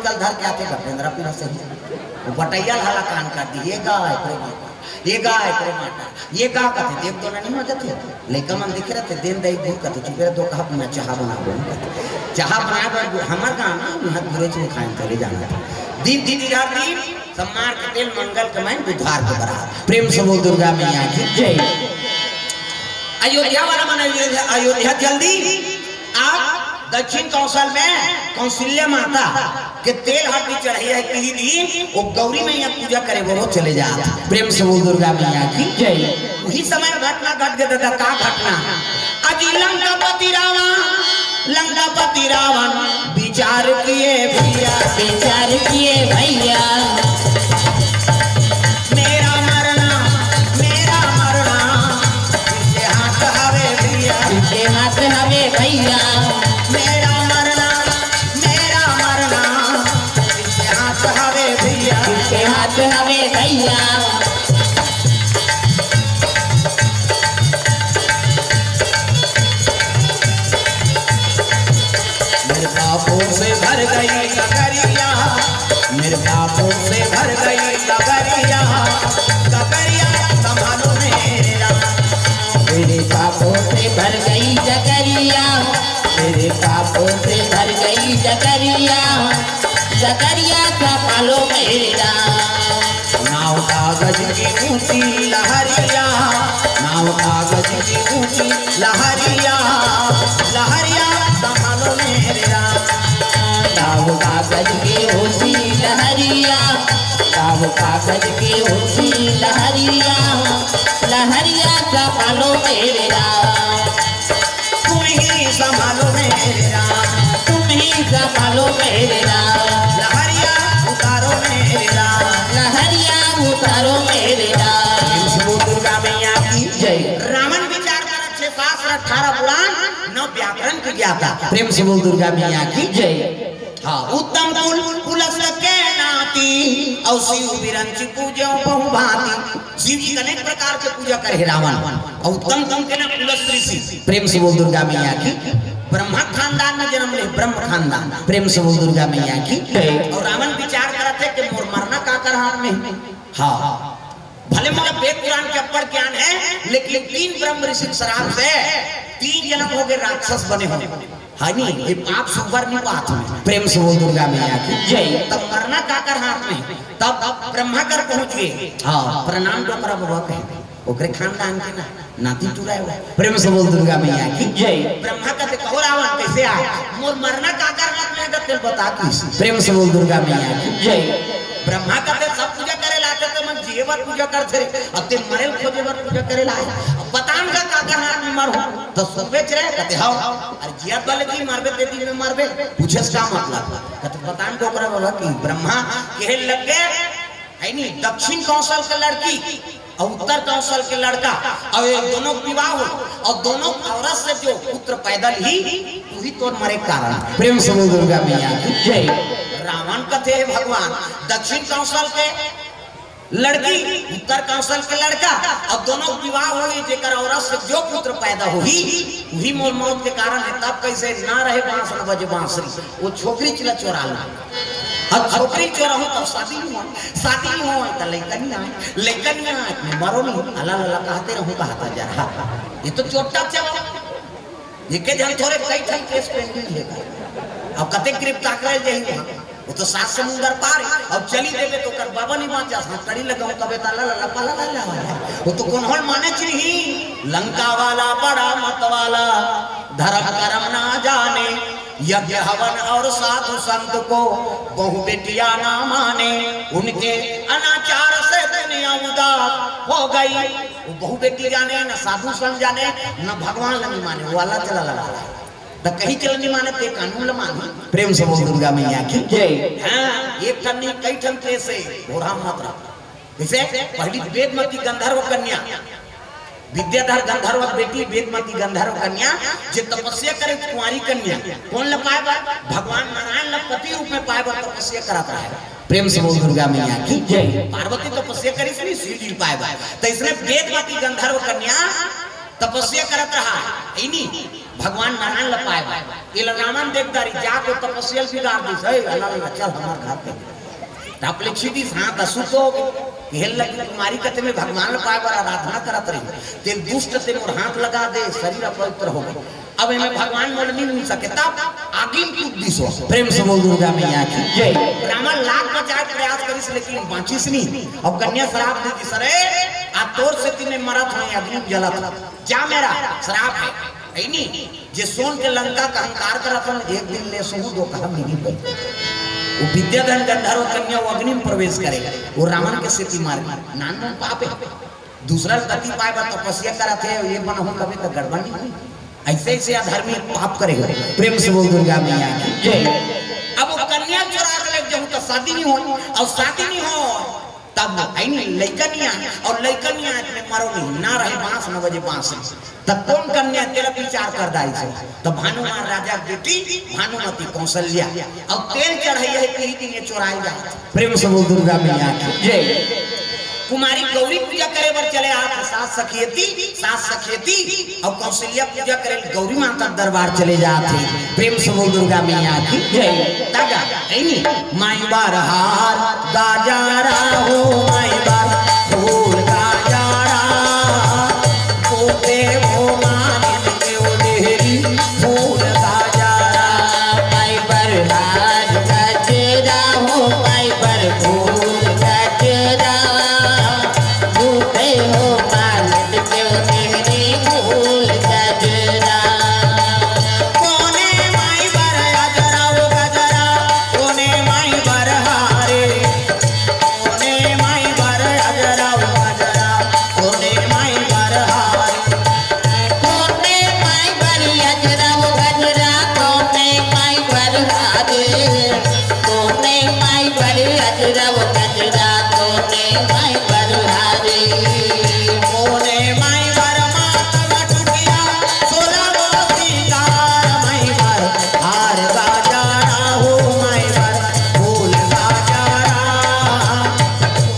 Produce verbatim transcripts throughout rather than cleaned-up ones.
कल धर के आथे का बेंदरा पीला सही। वो बटैया ला हलाकान कर दी, ये गाय, ये गाय, ये गाय, ये गाय। ये का कथे, देख तो नहीं हो जाथे। लइका मन दिखे रहथे, दिन दई गुड़ कथे, चुपे रह, दो कहा अपना चाहा बना बोल कथे। चाहा बनाए बर हमर गाँव ना, उहाँ गुरेच में खाए चले जाना था। दीप दीप यार दीप, सम्मान के तेल, मंगल कमाई, बुधवार के बरात। प्रेम से बोल दुर्गा मैया की जय। अयोध्या वाला मन, अयोध्या, अयोध्या जल्दी। आप दक्षिण कौशल में कौशल्या माता के तेल हाथ भी चढ़ाई है, कही दिन वो गौरी मैया पूजा करे, वो चले जात। प्रेम से बोल दुर्गा मैया की जय। वही समय घटना घट गया दादा, का घटना? अजी लंकापति रावण, लंकापति रावण विचार किए भैया, विचार किए भैया। मेरा मरना, मेरा मरना, इसके हाथ हवे भैया, इसके हाथ हवे भैया। मेरा मरना, मेरा मरना, इसके हाथ हवे भैया, इसके हाथ हवे भैया। मेरे पापों से भर गई गगरिया, मेरे पापों से भर गई गगरिया, गगरिया संभालो मेरे राम। मेरे पापों से भर गई गगरिया, मेरे पापों से भर गई गगरिया, गगरिया संभालो मेरे राम। नाव कागज की ऊंची लहरिया, नाव कागज की ऊंची लहरिया, लहरिया संभालो मेरे राम। नाव कागज की ऊंची लहरिया, नाव कागज की ऊंची लहरिया, लहरिया संभालो मेरे राम। तुम ही संभालो मेरे राम, तुम ही संभालो मेरे राम। लहरिया उतारो मेरे राम, लहरिया उतारो मेरे राम। प्रेम से बोल दुर्गा मैया की जय। रावण विचार करत छे शास्त्र अठारह पुराण, नौ व्याकरण के ज्ञाता। प्रेम से बोल दुर्गा मैया की जय। हाँ, उत्तम कुल कुलस्थ के नाती, और शिव बिरंच पूजे बहुभांति। शिव जी के अनेक प्रकार के पूजा करे हे रावण। और उत्तम कुल के ना कुलस्थ ऋषि। प्रेम से बोल दुर्गा मैया की। ब्रह्मा खानदान में जन्म ले, ब्रह्म खानदान। प्रेम से बोल दुर्गा मैया की। और रावण विचार करत हे कि मोर मरना काकर हाथ में। हाँ, भले मोला वेद पुराण के अब्बड़ ज्ञान है, लेकिन तीन ब्रह्म ऋषि के श्राप से तीन जन्म हो गए राक्षस बने हो। हाँ नी, ये पाप से उबर नहीं पात हमें। प्रेम से बोल दुर्गा मैया की जय। तब मरना काकर हाथ में, तब ब्रह्मा कर पहुंच गए। हाँ, प्रणाम डोकरा बाबा कहे, ओकरे खानदान के ना, नाती टुरा है वो। प्रेम से बोल दुर्गा मैया की जय। ब्रह्मा कहते, कहो रावण, कैसे आए? मोर मरना काकर हाथ में, अगर तेल बता किस। प्रेम से बोल दुर्गा मैया की जय। ब्रह्मा कहते, सब पूजा करे लाते तो मन जिए बर पूजा करते रहे, अब ते मरे खोजे बर पूजा करे लाए। अब बता न का काकर हाथ में मरो, तो सुबह रहे कहते, हाँ। अरे जिया बल की मरबे, ते दिन में मरबे, पूछे से का मतलब? कहते, पता नहीं डोकरा बाबा की ब्रह्मा कहे लग गए, है नी, दक्षिण कौशल के लड़की और उत्तर कौशल के लड़का, और ये दोनों के विवाह हो, और दोनों औरत से जो पुत्र पैदा ली, वही तोर मरे के कारण। प्रेम से बोल दुर्गा मैया की जय। रावण कहते, हे भगवान, दक्षिण कौशल के लड़की, उत्तर कौशल के लड़का, अब दोनों के विवाह होही, जेकर औरत से जो पुत्र पैदा होही, वही मोर मौत के कारण है। तब कैसे ना रहे बांस न बजे बांसुरी, वो छोकरी चिला चोरा ला। अब छोकरी चोरा हो तब शादी नहीं हो, शादी नहीं हो तो लइका नहीं आए, लइका नहीं आए, मरो नहीं, अला लला कहते रहूं, कहता जा रहा। ये तो चोट्टा चला। एके झन थोरे, कई ठन केस पेंडिंग हे। अब कते गिरफ्तार करे जाही वहाँ? वो तो सात समुंदर पार हे। अब चली देबे तो कर बाबा नहीं बाँचा, हाँ, कड़ी लगाओ तबे ताला ला, ला, ला, ला, ला, ला। वो तो कौन होल माने चाहिए? लंका वाला बड़ा मत वाला, धर्म कर्म ना जाने, यज्ञ हवन और साधु संत को बहु बेटियां ना माने, उनके अनाचार से दुनिया उदास हो गई। वो बहु बेटी जाने, न साधु संत जाने, न भगवान ल नहीं माने, वो अल्लाह चला लगा रहा है। तो कहीं चल नहीं माने, ते कानून ल माने। प्रेम से बोल दुर्गा मैया की जय। हाँ, एक ठन नहीं, कई ठन केस हे, घोरा मत रहा। जैसे पहली वेदमती गंधर्व कन्या, विद्याधर गंधर्व बेटी, वेदमती गंधर्व कन्या, जे तपस्या करे कुंवारी कन्या, कौन ल पाए बर? भगवान नारायण ल पति रूप में पाए बर तपस्या करत रहे। प्रेम से बोल दुर्गा मैया की जय। पार्वती तपस्या करिस नहीं शिव जी ल पाए बर, तो इसने वेदमती गंधर्व कन्या तपस्या करत रहा, है नी? भगवान नारायण ल पाए बर। एला रावण देख डारिस, जाके तपस्या ल बिगाड़ दिस। "हे, अलग चल हमर घर पे।" तब ले छिटिस, हाथ अशुद्ध हो गे। हेल लगी कुमारी कथे में भगवान ल पाए बर आराधना करत रही, ते दुष्ट ते मोर हाथ लगा दे, शरीर अपवित्र हो गे। अब एमे भगवान मोला नहीं मिल सके, तब आगी में कूद दिस। प्रेम से बोल दुर्गा मैया की जय। रावण लाख बचाए प्रयास करिस, लेकिन बांचिस नहीं। अब कन्या श्राप दे दिस, "अरे, आज तोर सेती मैं मरत हों, अग्नि में जलत हों, जा मेरा श्राप है।" है नी? जे सोन के लंका का अहंकार करत हन, एक दिन ले सुहू दो कहा मिली पई। वो विद्याधन गंधर्व कन्या वो अग्नि में प्रवेश करे, वो रावण के सेती मार गे। नानमुन पाप है। दूसरा गति पाए बर तपस्या करत हे, ये बनहूं कभी तो गड़बड़ नहीं हुई। ऐसे ऐसे अधर्मी पाप करे हो। प्रेम से बोल दुर्गा मैया की जय। अब वो कन्या चुरा के ले जाऊं तो शादी नहीं हो, और शादी नहीं हो तब आई नहीं लइका नहीं आए, और लइका नहीं आए तो मैं मरो नहीं, ना रहे बांस न बजे बांसुरी। तब कौन कन्या तेरा विचार कर डारिस? तो भानुमान राजा की बेटी भानुमती कौशल्या। अब तेल चढ़ाई है, तीन दिन ये चुराई जात। प्रेम से बोल दुर्गा मैया की जय। कुमारी गौरी पूजा करे बर चले आत, सास सखियती, सास सखियती, और कौशल्या पूजा करे गौरी माता दरबार चले जात हे। प्रेम से बोल दुर्गा मैया की जय। ताजा, है नी? माई बार हार गाजारा हो, माई बार फूल गाजारा, ओ देवो मालिक देव देहरी फूल गाजारा। माई बार हार गजरा हो, माई बार फूल गजरा, ओ देवो मालिक देव देहरी फूल गजरा। कोने माई बर अजरा ओ गजरा, कोने माई बर हारे, कोने माई बर अजरा ओ गजरा, कोने माई बर हारे। कोने माई बर अजरा ओ गजरा, कोने माई बर हारे, कोने माई बर अजरा ओ गजरा, कोने माई बर हारे। कोने माई बर माथ मटुकिया, सोलह वो सिंगार माई बर, हार गाजारा हो माई बर, फूल गाजारा।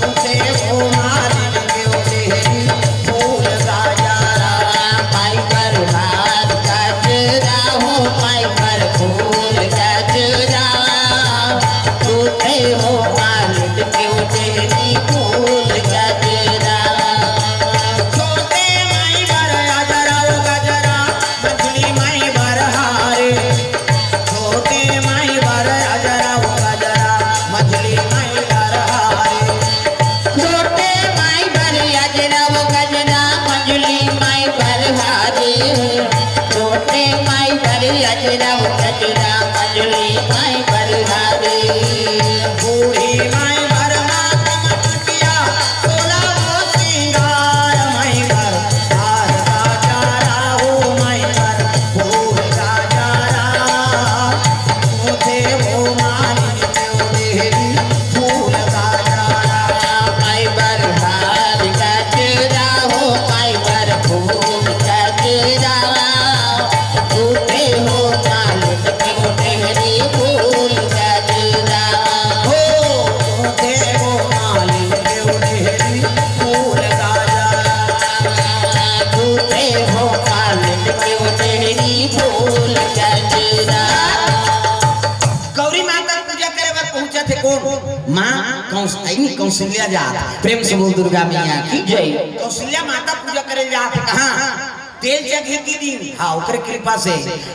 उठे वो मालिक देव देहरी फूल गाजारा। माई बर हार गजरा हो, माई बर फूल गजरा। उठे वो मालिक देव देहरी फूल गजरा। छोटे माई बर अजरा ओ गजरा, मझली माई बर हारे। छोटे माई बर अजरा ओ गजरा, मझली माई बर हारे। छोटे माई बर अजरा ओ गजरा, मझली माई बर हारे। छोटे माई बर अजरा ओ गजरा, मझली माई बर हारे। बूढ़ी माई बर माथ मटुकिया, सोलह वो सिंगार माई बर, हार गाजारा हो माई बर, फूल गाजारा। मुझे वो मालिक देव देहरी फूल गाजारा। माई बर हार गजरा हो, माई बर फूल गजरा। उठे वो मालिक देव देहरी फूल गजरा। हो, उठे वो मालिक देव देहरी फूल गाजारा। उठे वो मालिक देव देहरी फूल गजरा। गौरी माता पूजा करे बर पहुंचत हे कोन? माँ कौश-, आई नहीं, कौशल्या जात। प्रेम से बोल दुर्गा मैया की जय। कौशल्या माता पूजा करे जात हे कहाँ? तेल चघेती दिन, हाँ, ओकरे कृपा से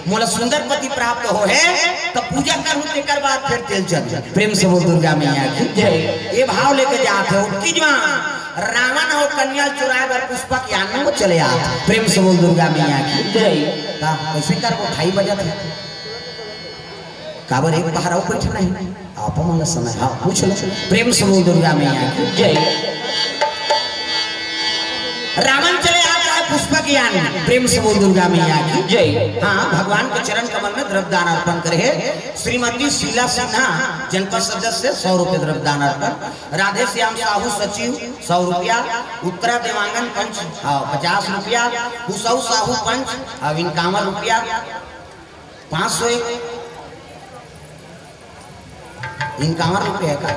मोला सुंदर पति प्राप्त हो हे, तब पूजा करूँ, तेकर बाद फिर तेल चघ। प्रेम से बोल दुर्गा मैया की जय। ये भाव लेके जात हे, उनकी जो रावण हो कन्या चुराए बर पुष्पक यान में वो चले आत। प्रेम से बोल दुर्गा मैया की जय। का, कैसे करबो? ढाई बजत हे। काबर एक पहर अउ बैठना हे, आप मन ला समय, हाँ, पूछ लो। प्रेम से बोल दुर्गा मैया की जय। रावण चले आत हे पुष्पक यान में, प्रेम से बोल दुर्गा मैया की जय। हाँ, भगवान के चरण कमल में द्रव्य दान अर्पण करे हे श्रीमती शीला सिन्हा, जनपद सदस्य, सौ रुपये द्रव्य दान अर्पण। राधे श्याम साहू सचिव, सौ रुपया। उत्तरा देवांगन पंच, हाँ, पचास रुपया। कुशऊ साहू पंच, हाँ, इक्यावन रुपया। पाँच सौ एक, इक्यावन रुपया का?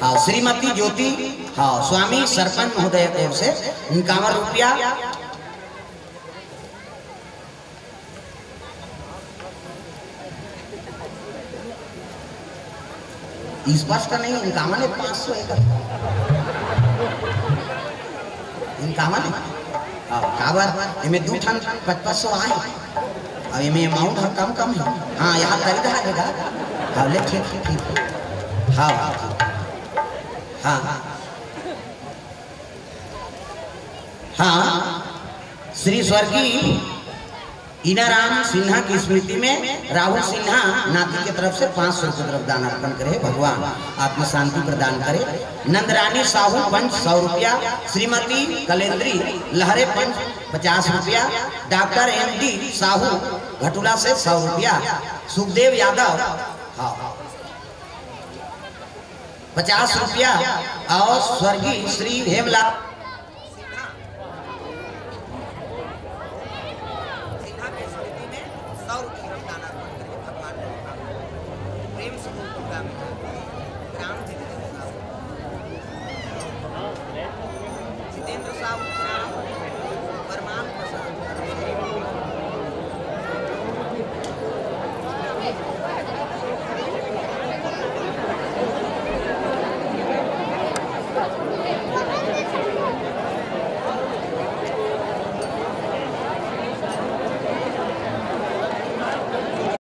हाँ, श्रीमती ज्योति, हाँ, स्वामी सरपंच महोदय की ओर से इक्यावन रुपया। स्पष्ट नहीं, इनका माने पाँच सौ एकड़। इनका माने? हाँ, काबर? एमे दू ठन पचपन सौ आए। अब एमे amount ह कम कम है। हाँ, यहाँ खरीदा है बेटा। हाँ, ले, ठीक, ठीक, ठीक। हाँ, हाँ, ठीक। हाँ, हाँ। हाँ, श्री स्वर्गीय इनाराम सिन्हा की स्मृति में राहुल सिन्हा नाती के तरफ से पाँच सौ रुपये तरफ दान अर्पण करे। भगवान आत्मा शांति प्रदान करे। नंदरानी साहू पंच सौ रुपया, श्रीमती कलेंद्री लहरे पंच पचास रुपया, डॉक्टर एम डी साहू घटुला से सौ रुपया, सुखदेव यादव, हाँ, पचास रुपया और स्वर्गीय श्री हेमला सिन्हा के स्मृति में सौ रुपये का दान अर्पण करें। भगवान ने प्रेम से बोल दुर्गा में ग्राम देवी देवता जितेंद्र साहू।